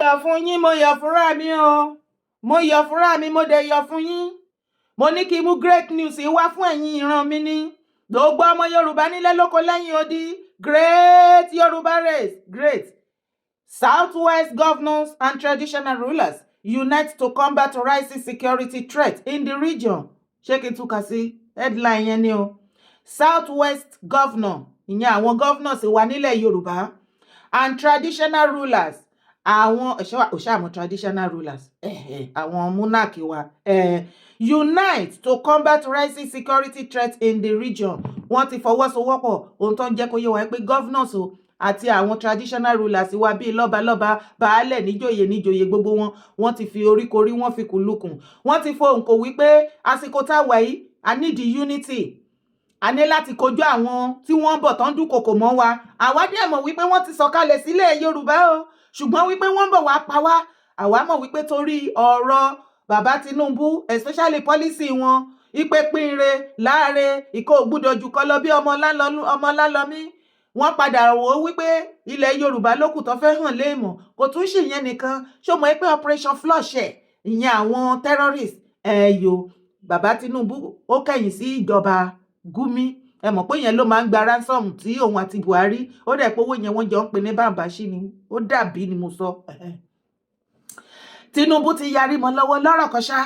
Yọ̀ fún yín, mo yọ̀ fúnra mi o. Mo yọ̀ fúnra mi, mo dẹ̀ yọ̀ fún yín. Mo ní kí n mú great news wá fún ẹ̀yin ìran mi ní gbogbo ọmọ Yorùbá nílé lóko lẹ́yìn odi. Great Yorùbá race, great Southwest governors and traditional rulers unite to combat rising security threat in the region. Ṣé kí n túkà sí headline yẹn ni o? Southwest governor, ìyẹn àwọn governors wa nílẹ̀ Yorùbá, and traditional rulers, àwọn òṣàmù traditional rulers, àwọn monarch wa, unite to combat rising security threat in the region. Wọ́n ti fọwọ́sowọ́pọ̀. Ohun tó ń jẹ́ kó yé wa pé governors o àti àwọn traditional rulers wa bíi lọ́balọ́ba, baálẹ̀, níjòyè níjòyè, gbogbo wọn, wọ́n ti fi oríkorí, wọ́n fi kùlùkùn, wọ́n ti fohùn kò wípé àsìkò tá a wà yìí, a need unity. A ní láti kojú àwọn tí wọ́n ń bọ̀ tó ń dúnkokò mọ́ wa. Àwa dẹ̀ mọ̀ wípé wọ́n ti sọ̀kalẹ̀ sílẹ̀ Yorùbá o, ṣùgbọ́n wípé wọ́n ń bọ̀ wá pa wá, àwa mọ̀ wípé torí ọ̀rọ̀ bàbá Tinubu, especially policy wọn ipe pínre láàre ìkó ògbúdọ̀ jù kọ́ lọ bí ọmọ lálọ́mí, wọ́n padà wò ó wípé ilẹ̀ Yorùbá lókù tó fẹ́ hàn léèmọ̀. Kò tún ṣì yẹn nìkan. Ṣó mọ̀ pé operation flush ẹ̀, ìyẹn àwọn terrorist ẹ̀yọ, bàbá Tinubu ó kẹ̀yìn sí ìjọba Gumi. Ẹ mọ̀ pé yẹn ló máa ń gba ransom tí òun àti Buhari ó dẹ̀ pé owó yẹn wọ́n jọ ń pè ní bàǹbàṣí ni ó dàbí ni mo sọ. Tinubu ti yarí mọ́ lọ́wọ́ lọ́rọ̀ kan ṣá.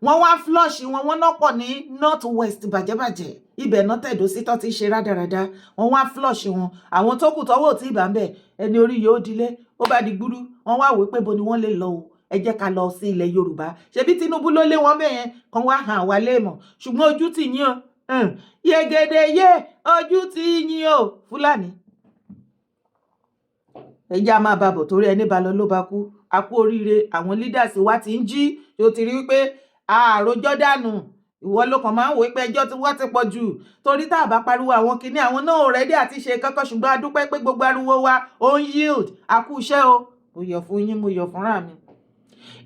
Wọ́n wá flush wọn, wọ́n náà pọ̀ ní North West bàjẹ́bàjẹ́. Ibẹ̀ náà tẹ̀dó sí tó ti ṣe rádaràda. Wọ́n wá flush wọn. Àwọn tó kù tọ́wọ́ ò tí ì bá ń bẹ̀, ẹni orí yóò dilé, ó bá di gbúrú. Wọ́n wá wò pé bo ni wọ́n lè lọ o? Ẹ jẹ́ ká lọ sí ilẹ̀ Yorùbá. Ṣebí Tinubu ló lé wọn bẹ́ẹ̀ yẹn kan wá hàn wá léèmọ̀. Ṣùgbọ́n ojú tì yín o, yegede yé, ojú tì yín o, Fúlàní. Ẹ jẹ́ á máa bá bọ̀ torí ẹni bá lọ ló bá kú. A kú oríire, àwọn leaders wa ti ń jí. Tó ti rí wípé àròjọ dànù, ìwọ ló kàn máa ń wò pé ẹjọ́ tí wọ́n ti pọ̀ jù, torí tá a bá pariwo àwọn kinní, àwọn náà ò ready àti ṣe kankan. Ṣùgbọ́n a dúpẹ́ pé gbogbo ariwo wa ó ń yield. A kú iṣẹ́ o. Mo yọ̀ fún yín, mo yọ̀ fúnra mi.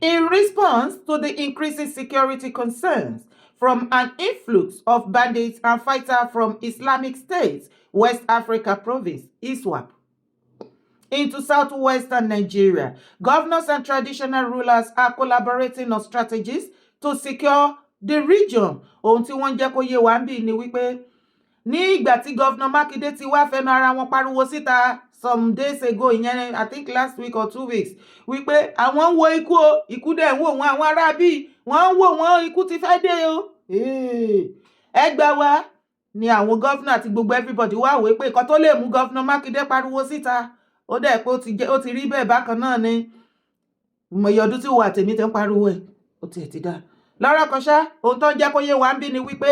In response to the increasing security concerns from an influx of bandits and fighters from Islamic State, West Africa Province, ISWAP, into southwestern Nigeria, governors and traditional rulers are collaborating on strategies to secure the region. Ohun tí wọ́n ń jẹ́ kó yé wa ń bì ní wípé ní ìgbà tí Governor Mákindé ti wá fẹnu ara wọn pariwo síta some days ago, ìyẹn I think last week or 2 weeks, wípé àwọn ń wo ikú o, ikú dẹ̀ ń wò wọ́n, àwọn ará bíi wọ́n ń wò wọ́n, ikú ti fẹ́ dé o, ẹ gbà wá, ni àwọn governor àti gbogbo everybody wá wò pé nǹkan tó lè mú Governor Mákindé pariwo síta, ó dẹ̀ pé ó ti rí bẹ́ẹ̀ bákan náà ni. Ìmọ̀ye ọdún tí wà tèmi ti ń pariwo ẹ̀, ó tiẹ̀ ti dá lọ́rọ̀ kan ṣá. Ohun tó ń jẹ́ kó yé wa ń bí ni wípé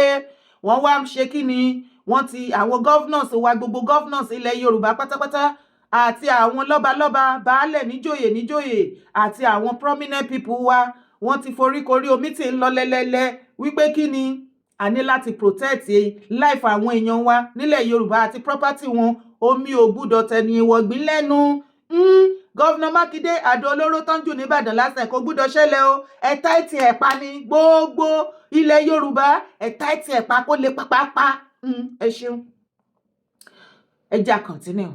wọ́n wá ń ṣe kí ni, wọ́n ti àwọn governors wa, gbogbo governors ilẹ̀ Yorùbá pátápátá, àti àwọn lọ́balọ́ba, baálẹ̀, níjòyè níjòyè, àti àwọn prominent people wa, wọ́n ti foríkorí, omi tí ń lọ lẹ́lẹ́lẹ́ wípé kí ni, a ní láti protect life àwọn èèyàn wa nílẹ̀ Yorùbá àti property wọn. Omi ò gbúdọ̀ tẹ̀yìn ìwọ̀gbìn lẹ́nu. Governor Mákindé, àdó olóró tán jù nìbàdàn lásán kò gbúdọ̀ ṣẹlẹ̀ o. Ẹ tight ẹ̀ pa ní gbogbo ilẹ̀ Yorùbá. Ẹ tight ẹ̀ pa kó lè pápápá. Ẹ ṣeun, ẹ jẹ́ á continue.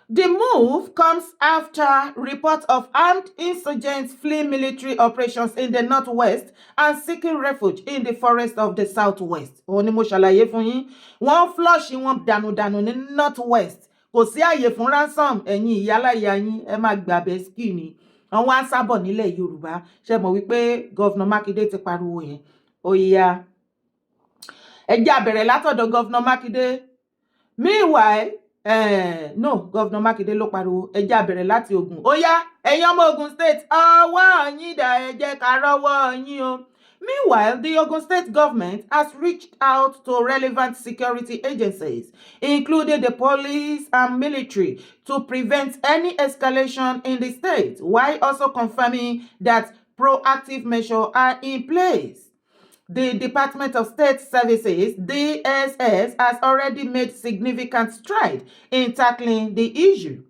The move comes after reports of armed insurgents fleeing military operations in the northwest and seeking refuge in the forest of the southwest. Òun ni mo ṣàlàyé fún yín. Wọ́n flush wọn dànùdànù ní northwest. Kò sí àyè fún ransom. Ẹ̀yin ìyáláyà yín, ẹ máa gbàbẹ́ ski ni. Wọ́n wá ń sábọ̀ nílẹ̀ Yorùbá. Ṣe mọ̀ wípé Governor Mákindé ti pariwo yẹn? Ó yá, ẹ jẹ́ á bẹ̀rẹ̀ látọ̀dọ̀ Governor Mákindé. Meanwhile, no, Governor Mákindé ló pariwo. Ẹ jẹ́ á bẹ̀rẹ̀ láti Ògùn. Ó yá, ẹ̀yin ọmọ Ògùn State, ọwọ́ yín dà? Ẹ jẹ́ ká rọ́wọ́ yín o. Meanwhile, the Ogun State government has reached out to relevant security agencies, including the police and military, to prevent any escalation in the state, while also confirming that proactive measures are in place. The Department of State Services, DSS, has already made significant stride in tackling the issue.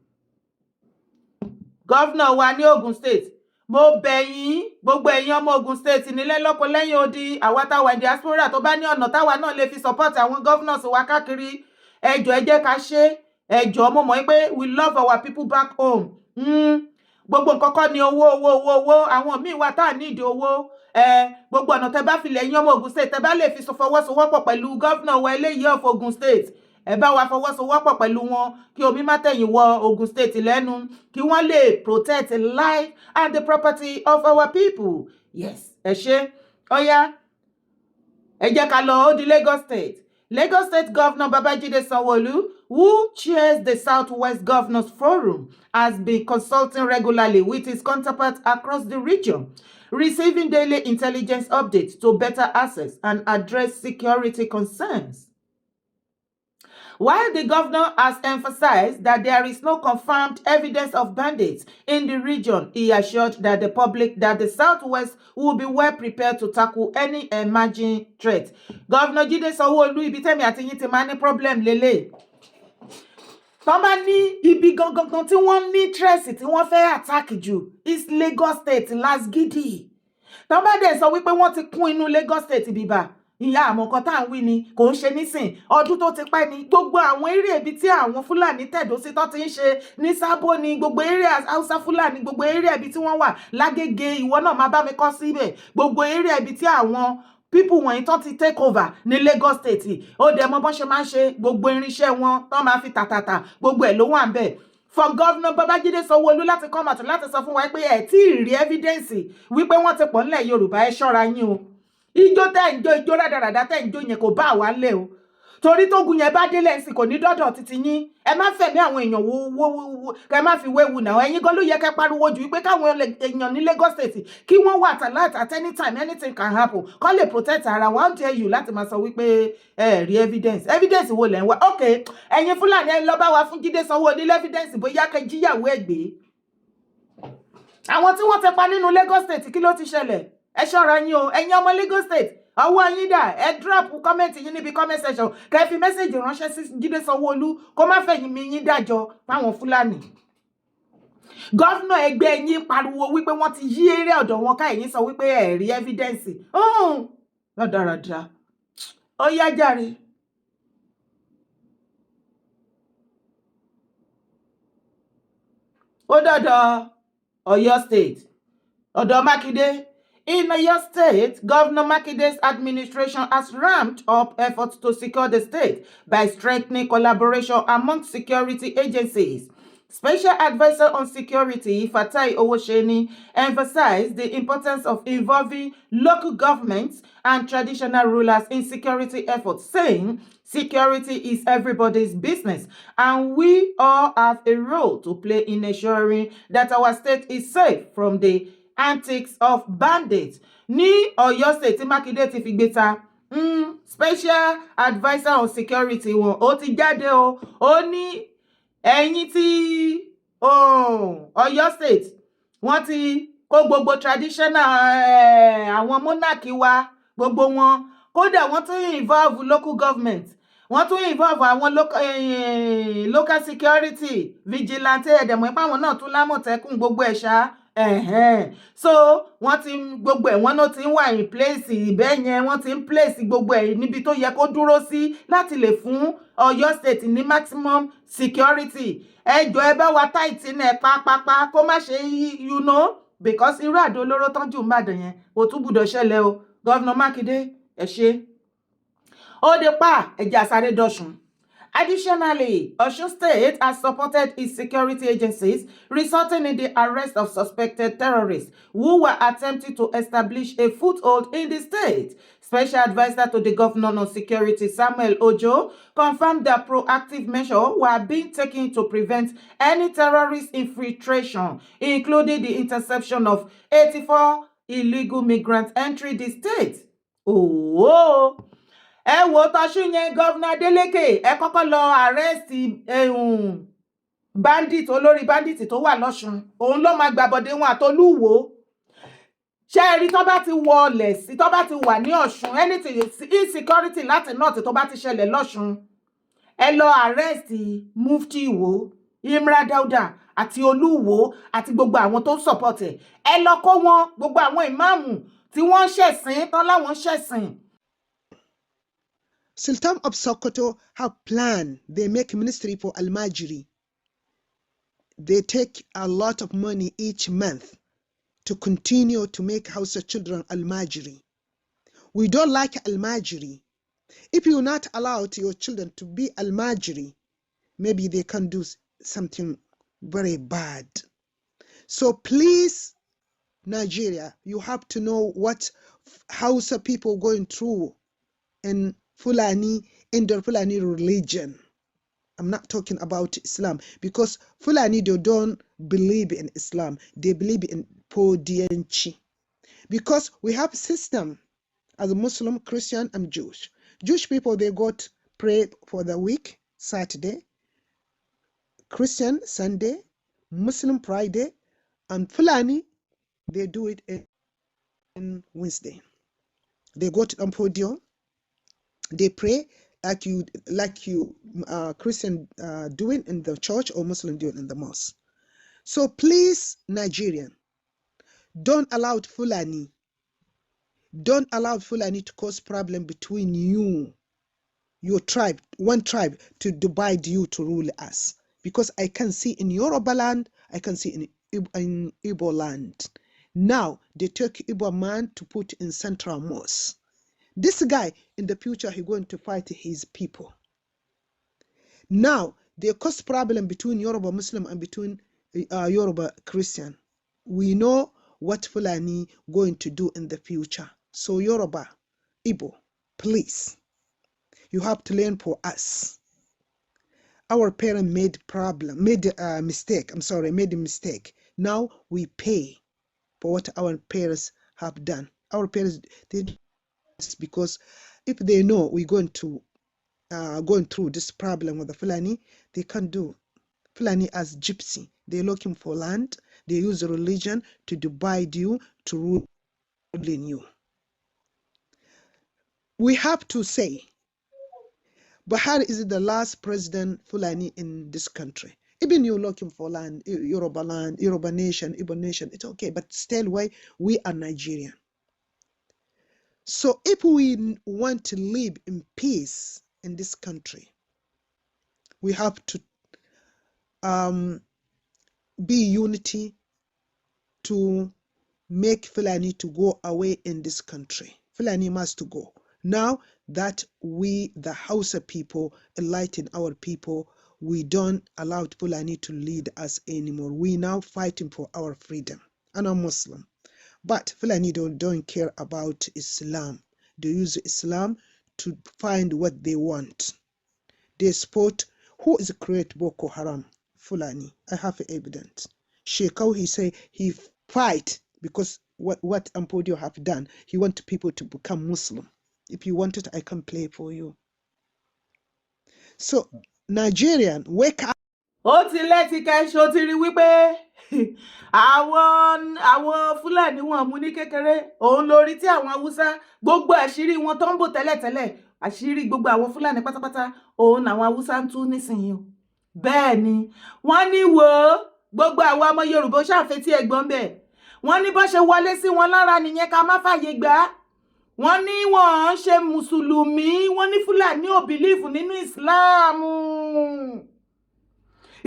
Governor wa ní Ogun State, mo bẹ̀ yín, gbogbo ẹ̀yin ọmọ Ogun State nílé lóko lẹ́yìn odi, àwa táwa in diaspora, tó bá ní ọ̀nà táwa náà lè fi support àwọn governors wa káàkiri, ẹ jọ̀ọ́, ẹ jẹ́ ká ṣe. Ẹ jọ̀ọ́, mo mọ̀ pé we love our people back home. Gbogbo nǹkan kọ́ ni owó, owó, owó, owó. Àwọn míì wà tá à ní ìdí owó. Ẹ gbogbo ọ̀nà tẹ bá fi lẹ̀ yín, ọmọ Ògùn State, tẹ bá lè fi fọwọ́sowọ́pọ̀ pẹ̀lú governor wa eléyìí of Ogun State, ẹ bá wa fọwọ́sowọ́pọ̀ pẹ̀lú wọn kí omi má tẹ̀yìn wọ Ogun State lẹ́nu, kí wọ́n lè protect the life and the property of our people. Yes, ẹ ṣé. Ọ̀yá, ẹ jẹ́ ká lọ ó di Lagos State. Lagos State Governor Babajide Sanwo-Olu, who chairs the Southwest Governors Forum, has been consulting regularly with his counterparts across the region, receiving daily intelligence updates to better assess and address security concerns. While the governor has emphasized that there is no confirmed evidence of bandits in the region, he assured that the public that the Southwest will be well prepared to tackle any emerging threat. Governor Jide Sanwo-Olu, ibi tẹ́mi àti yín ti máa ní problem lélẹ̀. Tọ́ bá ní ibi gangan kan tí wọ́n ní interest tí wọ́n fẹ́ attack jù is Lagos State lasgidi. Tọ́ bá dẹ̀ sọ wípé wọ́n ti kún inú Lagos State bíbà, ìyá àmọ́ nǹkan tá à ń wí ni kò ń ṣe nísìn, ọdún tó ti pẹ́ ni. Gbogbo àwọn area ibi tí àwọn Fúlàní tẹ̀dó sí tó ti ń ṣe ní Sábó ni, gbogbo area Haúsá Fúlàní, gbogbo area ibi tí wọ́n wà lágége, ìwọ náà máa bá mi kọ́ síbẹ̀, gbogbo area ibi tí àwọn people wọ̀nyí tó ti take over ní Lagos State, ó dẹ̀ mọ bọ́n ṣe máa ń ṣe. Gbogbo irinṣẹ́ wọn tó máa fi tàtàtà, gbogbo ẹ̀ ló wà ń bẹ̀. For Governor Babájídé Sanwó-Olú láti come out láti sọ fún wa pé ẹ̀ tí ì rí evidence wípé wọ́n ti pọ̀ nílẹ̀ Yorùbá, ẹ ṣọ́ra yín o. Ijó tẹ́ ń jó, ijó rádaràdá tẹ́ ń jó yẹn, kò bá àwa lé o, torí tógun yẹn bá délẹ̀ sí, kò ní dọ́dọ̀ títí yín. Ẹ má fẹ̀mí àwọn èèyàn wo wo wo, kẹ má fi wéwu náà. Ẹ̀yin gan ló yẹ kẹ́ pariwo jù wípé káwọn èèyàn ní Lagos State kí wọ́n wà alert at any time, anything can happen, kọ́ lè protect ara wọn. How dare you láti máa sọ wípé ẹ rí evidence? Evidence wo lẹ̀ ń wá? Ok, ẹ̀yin Fúlàní, ẹ lọ bá wa fún Jídé Sanwó-Olú evidence, bóyá kẹ́ jíyàwó ẹ̀ gbé. Àwọn tí wọ́n ti pa nínú Lagos State, kí ló ti ṣẹlẹ̀? Ẹ ṣọ́ra yín o. Ẹ̀yin ọmọ Lagos State, ọwọ́ yín dà? Ẹ drop comment yín níbi comment section, kẹ́ fi message ránṣẹ́ sí Jídé Sanwó-Olú kó má fẹ̀yìn mi yín dájọ́ fáwọn Fúlàní. Governor ẹgbẹ́ yín pariwo wípé wọ́n ti yí eré ọ̀dọ̀ wọn ká, ẹ̀yin sọ wípé ẹ̀ rí evidence lọ́dọ̀rọ̀dà. Ó yá jàre. Ó dọ̀dọ̀ Ọ̀yọ́ State, ọ̀dọ̀ Mákindé. In Oyo State, Governor Makinde's administration has ramped up efforts to secure the state by strengthening collaboration among security agencies. Special Advisor on Security, Fatai Owoseni, emphasized the importance of involving local governments and traditional rulers in security efforts, saying security is everybody's business and we all have a role to play in ensuring that our state is safe from the antics of bandits. Ní Ọ̀yọ́ State tí Mákindé ti fi gbé ta, special adviser on security wọn, ó ti jáde o. Ó ní ẹ̀yin tí Ọ̀yọ́ State, wọ́n ti kó gbogbo traditional àwọn monarch wa, gbogbo wọn. Kódà wọ́n tún involve local government, wọ́n tún involve àwọn local security vigilante. Ẹ̀dẹ̀mọ̀ ipá àwọn náà tún lámọ̀tẹ́kùn, gbogbo ẹ̀ ṣá. So wọ́n ti gbogbo ẹ̀, wọ́n náà ti ń wà in place ìbẹ́ yẹn, wọ́n ti ń place gbogbo ẹ̀ níbi tó yẹ kó dúró sí láti lè fún Ọ̀yọ́ State ní maximum security. Ẹ jọ̀ọ́, ẹ bá wa tighten ẹ̀ pápápá kó má ṣe because irú àdó olóró tán jù ń bàdàn yẹn kò tún gbúdọ̀ ṣẹlẹ̀ o. Governor Mákindé, ẹ ṣé. Ó dé pa ẹ̀jẹ̀ àsáré dọ̀sùn. Additionally, Osun State has supported its security agencies, resulting in the arrest of suspected terrorists who were attempting to establish a foothold in the state. Special Advisor to the Governor on Security, Samuel Ojo, confirmed that proactive measures were being taken to prevent any terrorist infiltration, including the interception of 84 illegal migrants entering the state. Oh, ẹ wo tọ́sùn yẹn. Governor Adeleke, ẹ kọ́kọ́ lọ arrest bandit, olórí bandit tó wà lọ́sùn. Òun ló máa gbàbọ̀dé wọn àtolúwo. Ṣé ẹ rí, tó bá ti wọlẹ̀ sí, tó bá ti wà ní Ọ̀ṣun, anything insecurity láti north tó bá ti ṣẹlẹ̀ lọ́ṣun, ẹ lọ arrest Mufti Ìwó, Imran Dauda àti Olúwo àti gbogbo àwọn tó ń support ẹ̀. Ẹ lọ kó wọn, gbogbo àwọn ìmáàmù tí wọ́n ń ṣẹ̀sìn tán láwọn ń ṣẹ̀sìn. Sultan of Sokoto have plan. They make ministry for Almajiri. They take a lot of money each month to continue to make Hausa children Almajiri. We don't like Almajiri. If you not allow your children to be Almajiri, maybe they can do something very bad. So please, Nigeria, you have to know what Hausa people going through in Fulani, in the Fulani religion. I'm not talking about Islam because Fulani, they don't believe in Islam. They believe in Podienchi. Because we have system as a Muslim, Christian, and Jewish. Jewish people, they got pray for the week, Saturday, Christian Sunday, Muslim Friday, and Fulani, they do it in Wednesday. They go to Danfodio, they pray like you Christian doing in the church or Muslim doing in the mosque. So please, Nigerian, don't allow Fulani, don't allow Fulani to cause problem between you, your tribe, one tribe, to divide you to rule us. Because I can see in Yoruba land, I can see in Igbo land. Now they took Igbo man to put in Central Mosque. This guy in the future he going to fight his people. Now they cause problem between Yoruba Muslim and between Yoruba Christian. We know what Fulani going to do in the future. So Yoruba, Igbo, please, you have to learn for us. Our parent made problem, made a mistake. I'm sorry, made a mistake. Now we pay for what our parents have done. Our parents did because if they know we're going to going through this problem with the Fulani, they can't do. Fulani as gypsy. They're looking for land. They use religion to divide you, to rule in you. We have to say, Buhari is the last president Fulani in this country. Even you looking for land, Yoruba land, Yoruba nation, Igbo nation, it's okay. But still, why we are Nigerian. So if we want to live in peace in this country, we have to be unity to make Fulani to go away in this country. Fulani must go. Now that we, the Hausa people, enlighten our people, we don't allow Fulani to lead us anymore. We now fighting for our freedom. And I'm Muslim. But Fulani don't care about Islam. They use Islam to find what they want. They support who is create Boko Haram? Fulani. I have evidence. Shekau, he say he fight because what Danfodio have done. He want people to become Muslim. If you want it, I can play for you. So Nigerian, wake up. Ó ti lẹ́tìkẹ́. Ṣó ti rí wípé àwọn Fúlàní wọn mú ní kékeré òun lórí tí àwọn Haúsá gbogbo àṣírí wọn tó ń bò tẹ́lẹ̀tẹ́lẹ̀, àṣírí gbogbo àwọn Fúlàní pátápátá, òun làwọn Haúsá ń tú nísìnyí o. Bẹ́ẹ̀ ni wọ́n ní wò ó, gbogbo àwọn ọmọ Yorùbá ṣàfetí ẹ̀gbọ́n bẹ́ẹ̀. Wọ́n ní bó ṣe wọlé sí wọn lára nìyẹn, ká má fààyè gbà á. Wọ́n ní wọ́n ń ṣe mùsùlùmí. Wọ́n ní Fúlàní ò believe nínú Ìsìláàmù.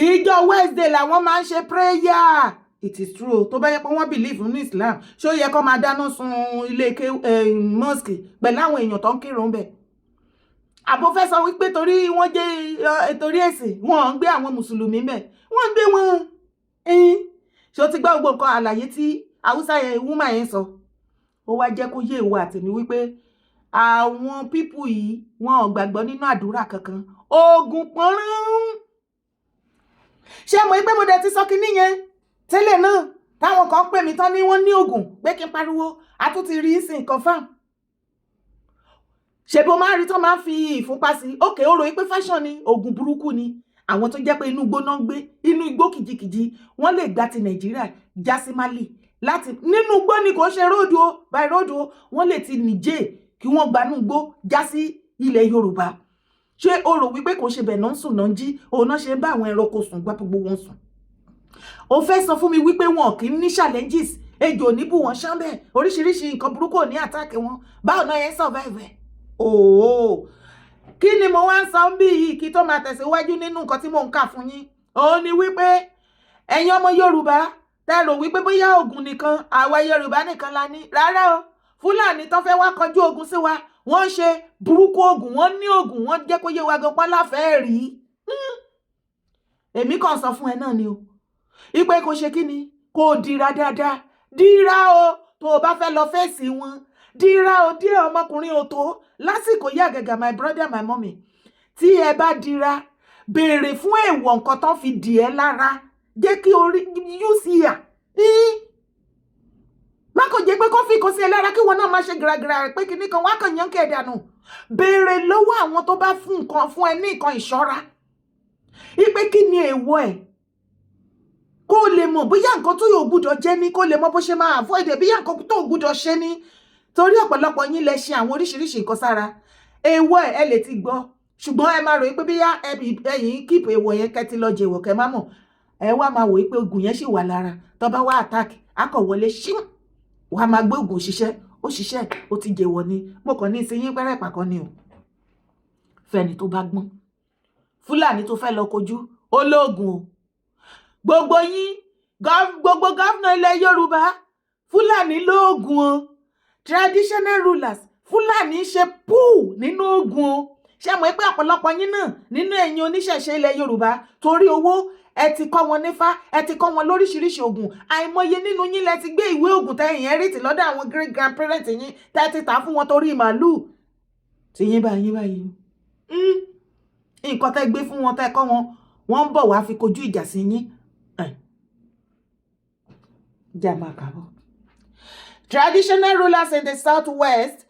Ìjọ Wednesday làwọn máa ń ṣe prayer. It is true. Tó bá yẹ pé wọ́n believe nínú Islam, ṣó yẹ kó máa dáná sun ilé mosque pẹ̀lú àwọn èèyàn tó ń kírun bẹ̀? Àbò fẹ́ sọ wípé torí wọ́n jẹ́ torí ẹ̀sìn, wọ́n ń gbé àwọn mùsùlùmí bẹ̀, wọ́n ń gbé wọn. Ṣé o ti gbọ́ gbogbo nǹkan àlàyé tí Haúsá yẹn, woman yẹn sọ? Ó wá jẹ́ kó yé ìwọ àtẹ̀mí wípé àwọn people yìí, wọn ò gbàgbọ́ nínú àdúrà kankan, oògùn pọ́nrán. Ṣé mo pé mo dẹ̀ ti sọ kinní yẹn tẹ́lẹ̀ náà, táwọn kan pè mí tán ní wọ́n ní oògùn pé kí n pariwo, a tún ti rí sìn confam. Ṣe bó máa ń rí tán máa ń fi ìfúnpá sí òkè, ó ròyìn pé fashion ni, oògùn burúkú ni. Àwọn tó jẹ́ pé inú igbó náà ń gbé, inú igbó kìjikìji, wọ́n lè gba ti Nàìjíríà já sí Mali láti nínú igbó ni, kò ṣe road o, by road o. Wọ́n lè ti Niger kí wọ́n gbanú igbó já sí ilẹ̀ Yorùbá. Ṣé o rò wípé kò ṣe bẹ̀ náà ń sùn náà ń jí, òun náà ṣe ń bá àwọn ẹranko sùn, gbá gbogbo wọn sùn? O fẹ́ sọ fún mi wípé wọn kì í ní challenges? Ejò ní bù wọ́n ṣán bẹ́ẹ̀, oríṣiríṣi nǹkan burúkú ò ní attack wọn? Báwo náà yẹn survive ẹ̀? Ooo, kí ni mo wá ń sọ bí yìí kí tó máa tẹ̀síwájú nínú nǹkan tí mò ń kà fún yín? Òun ni wípé Ẹ̀yin ọmọ Yorùbá tẹ́ rò wípé bóyá ogun nìkan, àwa Yorùbá nìkan la ní, rárá o. Fúlàní tó fẹ́ wá kọjú ogun sí wa, wọ́n ń ṣe burúkú ogun, wọ́n ní ogun, wọ́n jẹ́ kó yé wa gan pọ́n láfẹ́ẹ́ rí. Èmi kàn sọ fún ẹ náà ni o, ipe kò ṣe kí ni, kò dira dáadáa, dira o. Tó o bá fẹ́ lọ fèsì wọn, dira o díẹ̀. Ọmọkùnrin ò tó lásìkò yí àgàgà. My brother, my mommy, tí ẹ bá dira, béèrè fún èèwọ̀ nǹkan tó fi dì ẹ́ lára, jẹ́ kí orí uca má kò jẹ́ pé kó fi kó sí ẹ lára, kí wọn náà má ṣe gìràgìrà pé kinní kan wá kàn yán kẹ́ ẹ̀ dànù. Béèrè lọ́wọ́ àwọn tó bá fún nǹkan fún ẹ ní nǹkan ìṣọ́ra ipe kí ni èèwọ̀ ẹ̀, kó o lè mọ̀ bóyá nǹkan tó yóò gbúdọ̀ jẹ́ ní, kó o lè mọ̀ bó ṣe máa avoid ẹ̀, bóyá nǹkan tó gbúdọ̀ ṣe ní, torí ọ̀pọ̀lọpọ̀ yín lẹ ṣe àwọn oríṣiríṣi nǹkan sára. Èèwọ̀ ẹ̀, ẹ lè ti gbọ́, ṣùgbọ́n ẹ máa rò pé bóyá ẹ̀yin keep èèwọ̀ yẹn, kẹ́ ti lọ jẹ èèwọ̀, kẹ́ má mọ̀. Ẹ wá máa wò pé oògùn yẹn ṣì wà lára. Tó bá wá attack, akọ̀ wọlé ṣín, wàá máa gbé oògùn ṣiṣẹ́, ó ṣiṣẹ́, ó ti jẹ̀wọ̀ ni. Mo kàn ní ìsinyìí pẹ́rẹ́ pàkọ́ ni o. Fẹ́ni tó bá gbọ́n, Fúlàní tó fẹ́ lọ kojú ológun o, gbogbo yín, gbogbo governor ilẹ̀ Yorùbá, Fúlàní lóògùn o. Traditional rulers, Fúlàní ṣe púù nínú ogun o. Ṣé mọ̀ pé ọ̀pọ̀lọpọ̀ yín náà nínú ẹ̀yin oníṣẹ̀ṣe ilẹ̀ Yorùbá, torí owó, ẹ ti kọ́ wọn nífá, ẹ ti kọ́ wọn lóríṣiríṣi oògùn. Àìmọye nínú yín lẹ ti gbé ìwé oògùn tẹ inherit lọ́dọ̀ àwọn great grandparents yín, tẹ́ ti tà fún wọn torí màálùú tí yín bá yín báyìí. Nǹkan tẹ́ gbé fún wọn, tẹ́ kọ́ wọn, wọ́n ń bọ̀ wá fi kojú ìjà sí yín. Jẹ́ máa kàbọ̀. Traditional rulers in the southwest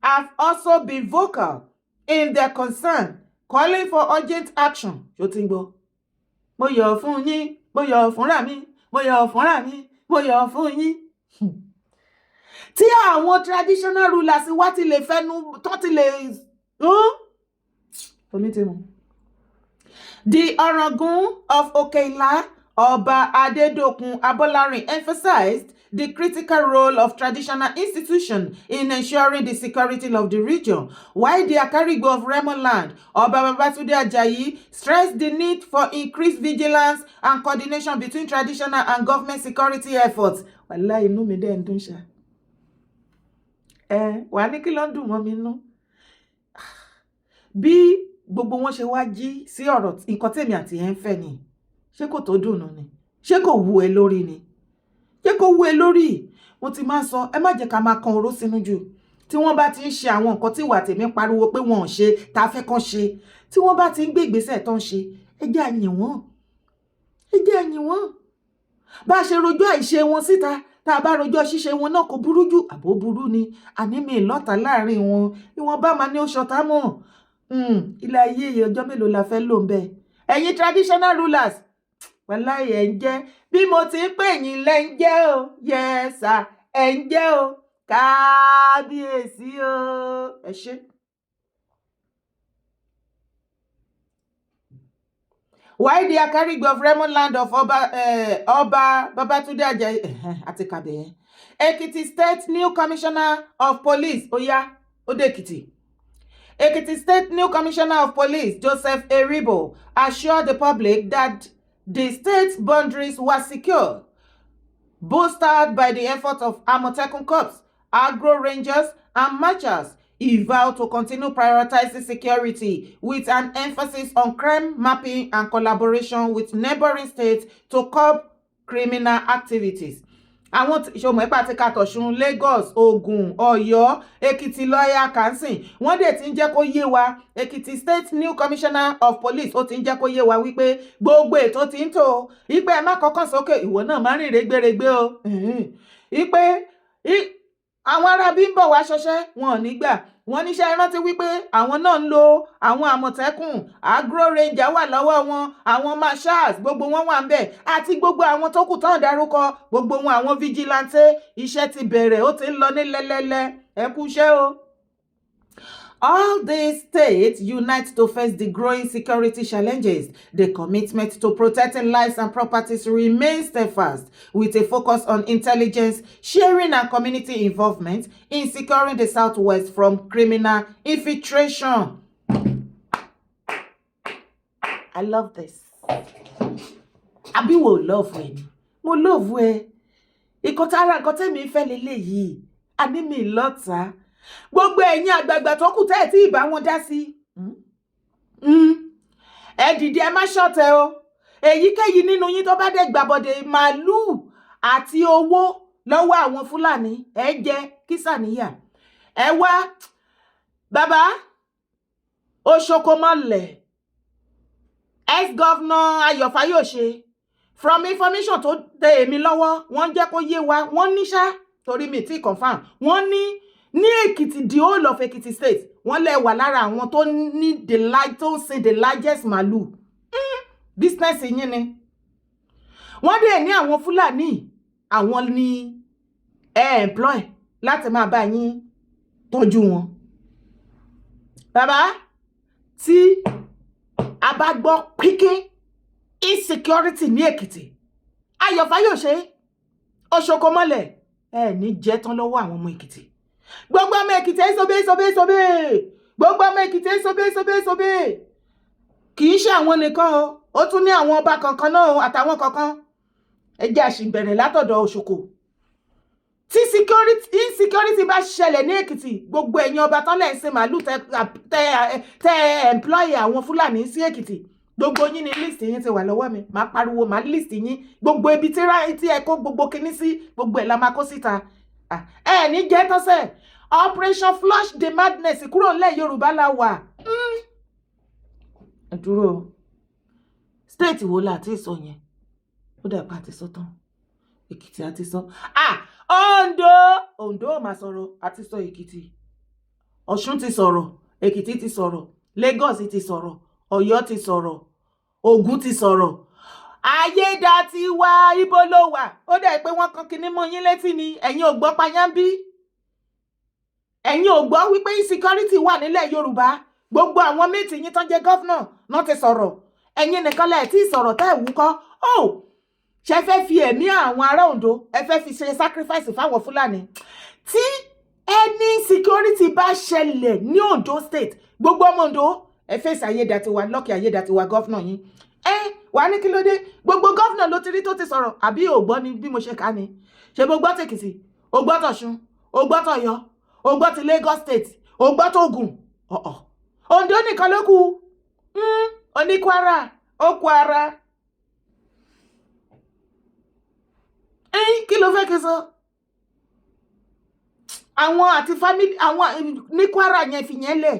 have also been vocal in their concern, calling for urgent action. Ṣó ti ń gbọ́? Mo yọ̀ fún yín, mo yọ̀ fúnra mi, mo yọ̀ fúnra mi, mo yọ̀ fún yín. Tí àwọn traditional rulers wá ti lè fẹnu tó ti lè omi ti mu. The Ọ̀ràngún of Òkè-Ìlá, Ọba Adedokun Abolarin, emphasized the critical role of traditional institutions in ensuring the security of the region, while the Akarigbo of Remo Land, Oba Babatunde Ajayi, stressed the need for increased vigilance and coordination between traditional and government security efforts. Wàláhì, inú mi dẹ̀ ń dùn ṣá. Ẹ wà ní kí ló ń dùn mọ́ mi nú? Bí gbogbo wọn ṣe wá jí sí ọ̀rọ̀ nǹkan tèmi àti ẹ̀ ń fẹ́ ni, ṣé kò tó dùn ni? Ṣé kò wú ẹ lórí ni? Ṣé kò wú ẹ lórí? Mo ti máa ń sọ, ẹ má jẹ́ ká máa kan oró sínú jù. Tí wọ́n bá ti ń ṣe àwọn nǹkan tí ìwà tèmi pariwo pé wọn ò ṣe, tá a fẹ́ kán ṣe, tí wọ́n bá ti ń gbé ìgbésẹ̀ tó ń ṣe, ẹ jẹ́ á yìn wọ́n, ẹ jẹ́ á yìn wọ́n. Bá a ṣe rojọ́ àìṣe wọn síta, tá a bá rojọ́ ṣíṣe wọn náà, kò burú jù, àbó burú ni? Àní mi lọ́ta láàrin wọn, ìwọ̀n bá máa ní ó ṣọ̀tá mọ̀. Ilé ayé yìí, ọjọ́ mélòó la fẹ́ lò ń bẹ̀? Ẹ̀yin traditional rulers, wàláhì, ẹ̀ ń jẹ́ bí mo ti ń pè yín lẹ́ ń jẹ́ o. Yes sir, ẹ̀ ń jẹ́ o. Kábíyèsí o, ẹ ṣé. Why the Akarigbo of Remo Land of Ọba Babatunde Ajayi àti kàbẹ̀yẹn. Ekiti State new commissioner of police, oya, ó dé Èkìtì. Ekiti State new commissioner of police, Joseph Eribo, assured the public that the state's boundaries were secure, bolstered by the effort of Amotekun Corps, Agro Rangers, and marchers. He vowed to continue prioritizing security with an emphasis on crime mapping and collaboration with neighboring states to curb criminal activities. Àwọn ṣọmọ ẹ̀pà ti ka tọ̀sùn, Lagos, Ògùn, Ọ̀yọ́, Èkìtì, lọ́ọ̀yà kàǹsìn, wọ́n dẹ̀ ti ń jẹ́ kó yé wa. Èkìtì State new commissioner of police, ó ti ń jẹ́ kó yé wa wípé gbogbo ètò ti ń tò ipe ẹ má kọ́kàn sókè, ìwọ náà má rìn rẹ́gbẹ̀rẹ́gbẹ́ o, ipe àwọn aráabí ń bọ̀ wá ṣọṣẹ́, wọn ò ní gbà. Wọ́n níṣẹ́ rántí wípé àwọn náà ń lo àwọn Àmọ̀tẹ́kùn, Agro Ranger wà lọ́wọ́ wọn, àwọn marshals, gbogbo wọn wà ń bẹ̀, àti gbogbo àwọn tó kù tán dárúkọ, gbogbo wọn, àwọn vigilante. Iṣẹ́ ti bẹ̀rẹ̀, ó ti ń lọ ní lẹ́lẹ́lẹ́. Ẹ kú iṣẹ́ o. All these states unite to face the growing security challenges. The commitment to protecting lives and properties remains steadfast, with a focus on intelligence sharing and community involvement in securing the Southwest from criminal infiltration. I love this. Àbí wo love ẹ ni? Mo love ẹ. Ìkan tára nǹkan tẹ́mi fẹ́ leléyìí. Àní mi lọ́ta. Gbogbo ẹ̀yin àgbààgbà tó kù tẹ́ ẹ̀ tí ì bá wọn dá sí, ẹ dìde, ẹ má ṣọ̀tẹ̀ o. Èyíkéyìí nínú yín tó bá dé gbàbọ̀dé màálùú àti owó lọ́wọ́ àwọn Fúlàní, ẹ jẹ kísà níyà. Ẹ wá bàbá Oṣokomọlẹ̀, ex-governor Ayọ̀ Fáyọ̀ṣe, from information tó tẹ èmi lọ́wọ́, wọ́n jẹ́ kó yé wa, wọ́n ní ṣá, torí mi ti confirm, wọ́n ní ní Èkìtì, the whole of Èkìtì State, wọ́n lè wà lára àwọn tó ní the large, tó ń sin the largest màálù. Business yín ni. Wọ́n dẹ̀ ní àwọn Fúlàní, àwọn ní ẹ employ láti máa bá yín tọ́jú wọn. Bàbá, tí a bá gbọ́ pínpín insecurity ní Èkìtì, Ayọ̀ Fáyọ̀ṣe, Oṣokomọ́lẹ̀, ẹ ní jẹ́ tán lọ́wọ́ àwọn ọmọ Èkìtì. Gbogbo ọmọ Èkìtì, ẹ sobe sobe sobe. Gbogbo ọmọ Èkìtì, ẹ sobe sobe sobe. Kì í ṣe àwọn nìkan o, ó tún ní àwọn ọba kankan náà o, àtàwọn kankan. Ẹ jẹ́ àṣìbẹ̀rẹ̀ látọ̀dọ̀ Òṣòkò. Tí security, insecurity bá ṣẹlẹ̀ ní Èkìtì, gbogbo ẹ̀yin ọba tán lẹ̀ ń sin màálù, tẹ tẹ employ àwọn Fúlàní sí Èkìtì, gbogbo yín ni list yín ti wà lọ́wọ́ mi. Máa pariwo, máa list yín, gbogbo ibi tí ẹ kó gbogbo kinní sí, gbogbo ẹ̀ la máa kó síta. Ẹ ní jẹ́ tọ́sẹ̀. Operation Flush the Madness kúrò nílẹ̀ Yorùbá la wà. Ẹ dúró, state wo la ti sọ yẹn? Ó dà pa àti sọ tán. Èkìtì àti sọ. Ah, Ondo, Ondo ò máa sọ̀rọ̀. Àti sọ Èkìtì, Ọ̀ṣun ti sọ̀rọ̀, Èkìtì ti sọ̀rọ̀, Lagos ti sọ̀rọ̀, Ọ̀yọ́ ti sọ̀rọ̀, Ògùn ti sọ̀rọ̀. Ayédàtiwa, ibo ló wà? Ó dẹ̀ pé wọ́n kan kinní mọ́ yín létí ni. Ẹ̀yin ò gbọ́ payánbí, ẹ̀yin ò gbọ́ wípé insecurity wà nílẹ̀ Yorùbá. Gbogbo àwọn méjì yín tán jẹ́ governor náà ti sọ̀rọ̀, ẹ̀yin nìkan lẹ̀ tí ì sọ̀rọ̀. Tẹ́ ẹ̀ wúkọ́ ó ṣe fẹ́ fi ẹ̀mí àwọn ará Ondo, ẹ fẹ́ fi ṣe sacrifice fáwọn Fúlàní. Tí any security bá ṣẹlẹ̀ ní Ondo State, gbogbo ọmọ Ondo, ẹ fèsì Ayédàtiwa, Lucky Ayédàtiwa, governor yín. Ẹ wà ní kí ló dé? Gbogbo governor ló ti rí tó ti sọ̀rọ̀, àbí ò gbọ́ ni bí mo ṣe kà ni? Ṣe bó gbọ́ tèkìtì, ó gbọ́ tọ̀ṣun, ó gbọ́ tọ̀yọ́, ó gbọ́ ti Lagos State, ó gbọ́ tògùn, ọ̀ọ̀ Ondo nìkan ló kù. Oní Kwara, ó Kwara. Kí ló fẹ́ kí n sọ? Àwọn àti family àwọn ní Kwara yẹn, fi yẹn lẹ̀.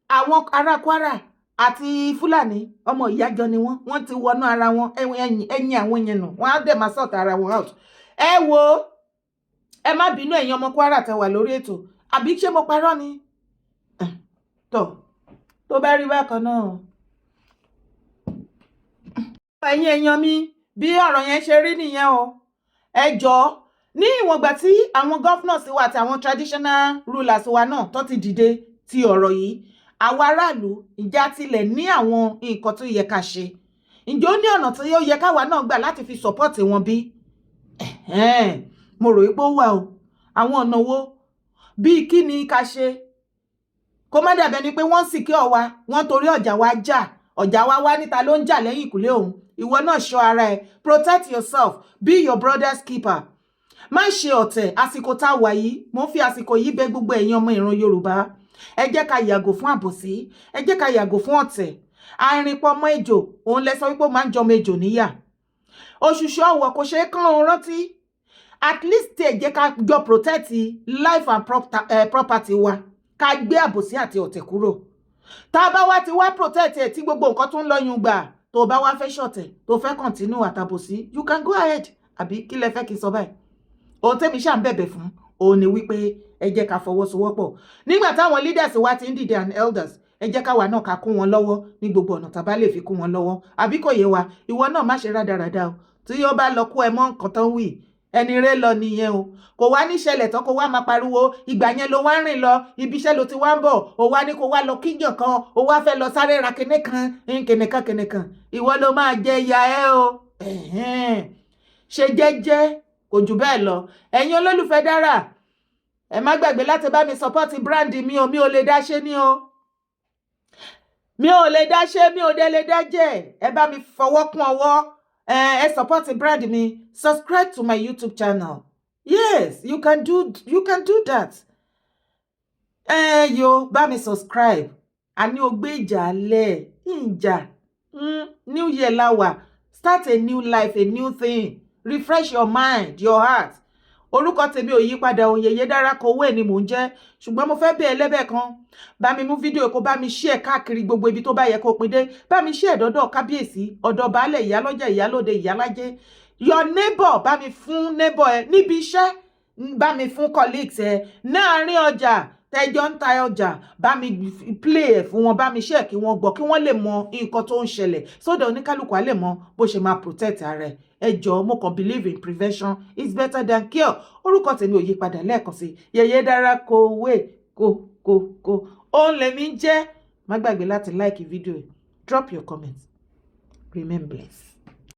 Àwọn ará Kwara àti Fúlàní, ọmọ ìyájọ ni wọ́n. Wọ́n ti wọnú ara wọn. Ẹ̀yìn àwọn yẹn nù, wọ́n á dẹ̀ máa sort ara wọn out. Ẹ wo, ẹ má bínú, ẹ̀yin ọmọ Kwara tẹ wà lórí ètò, àbí ṣé mo parọ́ ni? Tó tó bá rí bákan náà, ẹ̀yin èèyàn mi, bí ọ̀rọ̀ yẹn ṣe rí nìyẹn o. Ẹ jọ̀ọ́, ní ìwọ̀n ìgbà tí àwọn governors wa àti àwọn traditional rulers wa náà tó ti dìde ti ọ̀rọ̀ yìí, àwa aráàlú, ìjà tilẹ̀ ní àwọn nǹkan tó yẹ ká ṣe. Ǹjẹ́ ó ní ọ̀nà tí ó yẹ káwa náà gbà láti fi support wọn bí? Mo rò pé ó wà o. Àwọn ọ̀nà wo? Bíi kí ni ká ṣe kó má dàbẹ́ ni pé wọ́n sì kí ọ̀wa wọ́n torí ọ̀jà wa jà, ọ̀jà wa wá níta ló ń jà lẹ́yìn ìkùlé òun? Ìwọ náà ṣọ́ ara ẹ, protect yourself, be your brother's keeper, má ṣe ọ̀tẹ̀. Àsìkò tá a wà yìí, mo ń fi àsìkò yìí bẹ̀ gbogbo ẹ̀yin ọmọ ìran Yorùbá, ẹ jẹ́ ká yàgò fún àbòsí, ẹ jẹ́ ká yàgò fún ọ̀tẹ̀. Àìrìnpọ̀ ọmọ ejò, òun lẹ sọ wípé ó máa ń jọmọ ejò níyà. Òṣùṣù ọwọ̀ kò ṣeé kán òun rántí. At least ẹ jẹ́ ká jọ protect life and property wa, ká gbé àbòsí àti ọ̀tẹ̀ kúrò. Tá a bá wá ti wá protect ẹ̀, tí gbogbo nǹkan tó ń lọ́yún gbà, tó bá wá fẹ́ ṣọ̀tẹ̀, tó fẹ́ continue àtàbòsí, you can go ahead. Àbí kí lẹ fẹ́ kí n sọ báyìí? Ohun tẹ́mi ṣáà ń bẹ̀bẹ̀ fún òun ni wípé ẹ jẹ́ ká fọwọ́sowọ́pọ̀. Nígbà táwọn leaders wa ti ń dìde and elders, ẹ jẹ́ káwa náà ká kún wọn lọ́wọ́ ní gbogbo ọ̀nà tá a bá lè fi kún wọn lọ́wọ́. Àbí kò yé wa? Ìwọ náà má ṣe rádaràda o. Tí yóò bá lọ kó ẹ mọ́ nǹkan tán wì, ẹni rẹ lọ nìyẹn o. Kò wá ní ṣẹlẹ̀ tán, kó wá máa pariwo. Ìgbà yẹn ló wá ń rìn lọ ibi iṣẹ́, ló ti wá ń bọ̀, ó wá ní kó wá lọ kíyàn kan, ó wá fẹ́ lọ sáré ra kinní kan, kinní kan, kinní kan. Ìwọ ló máa jẹ ìyá ẹ o. Ṣe jẹ́jẹ́, kò jù bẹ́ẹ̀ lọ. Ẹ̀yin olólùfẹ́ dára, ẹ má gbàgbé láti bá mi support brand mi o. Mi ò lè dá ṣe ní o, mi ò lè dá ṣe, mi ò dé lè dá jẹ́. Ẹ bá mi fọwọ́ kún ọwọ́. Ẹ support brand mi, subscribe to my YouTube channel. Yes, you can do that. Ẹ yo bá mi subscribe. Àní o gbé ìjà lẹ̀ ìjà. New year la wà. Start a new life, a new thing. Refresh your mind, your heart. Orúkọ tèmi ò yí padà, Yèyé Dára Kowé ni mò ń jẹ́. Ṣùgbọ́n mo fẹ́ bẹ̀ ẹ́ lẹ́bẹ̀ kan: bá mi mú fídíò, kó bá mi share káàkiri gbogbo ibi tó bá yẹ kó pin dé. Bá mi share dọ́dọ̀ kábíyèsí, ọ̀dọ̀ baálẹ̀, ìyálọ́jà, ìyálóde, ìyálájé, your neighbor. Bá mi fún neighbor ẹ níbi iṣẹ́, bá mi fún colleagues ẹ láàárín ọjà tẹjọ ń ta ọjà, bá mi play ẹ fún wọn, bá mi share kí wọ́n gbọ́, kí wọ́n lè mọ nǹkan tó ń ṣẹlẹ̀, sódà oníkálukú á lè mọ bó ṣe máa protect ara ẹ̀. Ẹ jọ̀ọ́, mo kàn believe in prevention is better than cure. Orúkọ tèmi ò yí padà. Lẹ́ẹ̀kan sí, Yèyé Dára Kowé kó kó kó òun lèmi ń jẹ́. Má gbàgbé láti like fídíò yìí, drop your comments. Remain blessed.